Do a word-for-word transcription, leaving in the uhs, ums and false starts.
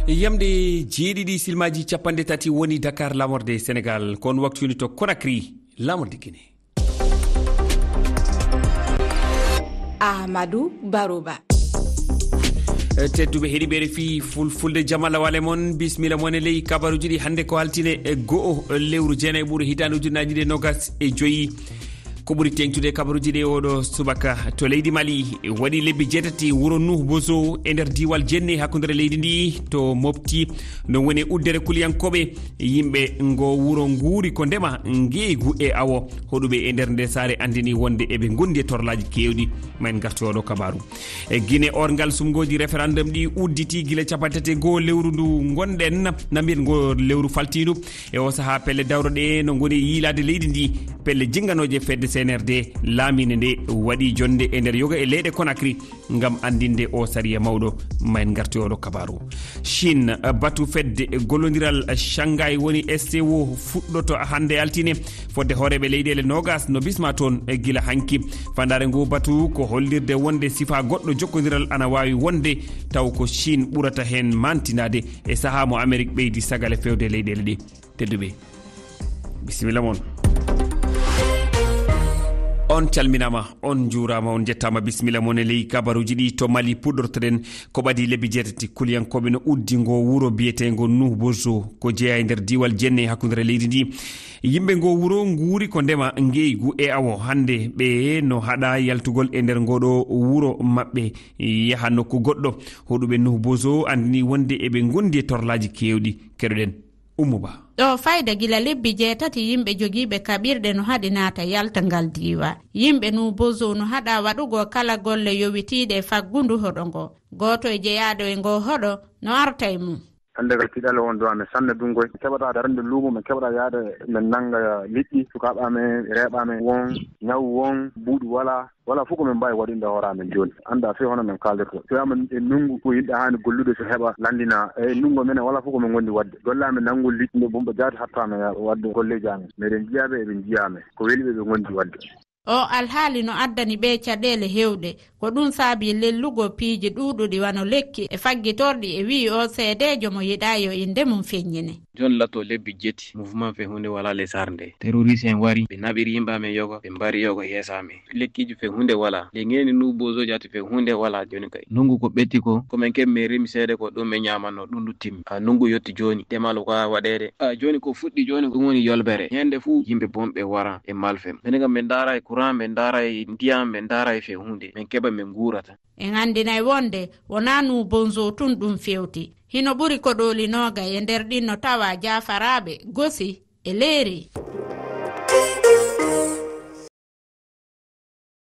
Yamde jeeɗiɗi silmaaji capanɗe tati woni Dakar, laamorde Senegaal, ko on waktu yoni to Conakry, laamorde Guinée. Ahmadou Barouba. E, tedduɓe heɗiɓe R F I Fulfulde, jamala wale mon, bismilla mon e ley kabaruji ɗi hannde ko altine, e, go'o lewru jeenayi ɓuru hitaande ujunnaji ɗiɗi e nogas e joyi. Ko ɓuri teeŋtude e kabaruji ɗi e oɗo subaka, to leydi Mali, waɗi lebbi jeetati wuro Nuh Bozo e nder diiwal Jenne, hakkunde leydi ndi to Mopti. No woni e uddere kuliyankooɓe, yimɓe ngo wuro nguuri ko ndema, ngeegu e awo. Hoɗuɓe e nder nde saare anndini wonde eɓe ngondi e torlaaji keewɗi. Ma en ngartu e oɗo kabaru. E Guinée, orngal sumngooji référendum ɗi udditi gila capanɗe tati e go'o lewru ndu ngonɗen, na mbiyen ngo lewru faltiindu. E o sahaa, pelle dawro ɗe no ngoni yiilaade leydi ndi, pelle jinnganooje fedde C N R D laamiinde nde waɗi jonnde e nder yoga e leyɗe Conakry ngam anndinde o sariya mawɗo. Ma en ngartu e oɗo kabaru. Chine, batu fedde gollondiral Shanghai woni S C O fuɗɗoto hannde altine. Fodde hooreeɓe leyɗeele nogas no bisma toon e gila hanki. Fandaare ngu batu ko hollirde wonde sifa goɗɗo jokkondiral ana waawi wonde, taw ko Chine ɓurata heen maantinaade e sahaa mo Amerik ɓeydi sagale fewde leyɗeele ɗe. Tedduɓe, bisimilla mon. On calminaama, on njuuraama, on njettaama. Bisimilla mon e ley kabaruuji ɗi. To Mali puɗɗortoɗen, ko ɓadii lebbi jeetati kuliyankooɓe no uddi ngo wuro biyeteengo Nuh Bozo, ko jeyaa e nder diiwal Jenne, hakkunde leydi ndi. Yimɓe ngo wuro nguuri ko ndema, ngeygu e awo. Hannde ɓe no haɗa yaltugol e nder ngoɗo wuro maɓɓe, yaha nokku goɗɗo. Hoɗuɓe Nuh Bozo anndini wonde eɓe ngondi e torlaaji keewɗi. Keɗoɗen Ummu Ba. Ɗo fayda gila lebbi jeetati yimɓe jogiiɓe kaɓirɗe no haɗi naata yalta ngal diiwa. Yimɓe Nuh Bozo no haɗa waɗugol kala golle yowitiiɗe e faggundu hoɗo ngo. Gooto e jeyaaɗo e ngo hoɗo no arta e mum. Hannde kadi tiiɗalla won ɗo amen sanne dungoy. Min keɓata darnde luumo, min keɓata yaade min nannga liƴƴi. Sukaaɓe amen reeɓa amen won, ñaw won, buuɗi wala. Wala fof ko min mbaawi waɗude hoore amen jooni. Annda fii hono min kaaldirta. So wiyama e ndunngu ko yimɓe haani gollude so heɓa lanndina. E ndunngu menen wala fof ko min ngondi waɗde. Golle amen nanngol liƴƴi nde bumɓe jaati hatta amen waɗde golleeji amen. Meɗen njiyaa ɓe, eɓe njiyaa men. Ko weli ɓe, ɓe ngondi waɗde. O alhaali no addani ɓe caɗeele heewɗe. Ko ɗum saabi lellugo piiji ɗuuɗuɗi wano lekki e faggitorɗi e wi'i o seedeejo mo yiɗaa yo innde mum feññine. Jooni latto lebbi jetti, mouvement fe hunde wala lesar nde. Terroriste en wari, ɓe naɓiri yimɓe amen yoga, ɓe mbari yoga yeesa amen. Lekkiiji fe hunde wala. Nde ngeni Nuh Bozo jaati fe hunde wala jooni kay. Ndunngu ko ɓetti ko, ko men keɓi men remi seede ko ɗum men ñamanno, ɗum ɗum timmi. A ndunngu yotti jooni, demal ko a waɗeede. A jooni ko fuɗɗi jooni ko woni yolbere. Ñande fuu yimɓe bonɓe wara e malfem. Menen kam men ndaara e courant, men ndaara e ndiyam, men ndaara e fe hunde. Men keɓa men nguurata. En anndinay wonde wonaa Nuh Bozo tun ɗum fewti. Hino ɓuri ko ɗooli nooga e nder ɗin no tawa jaafaraaɓe, gosi e leeri.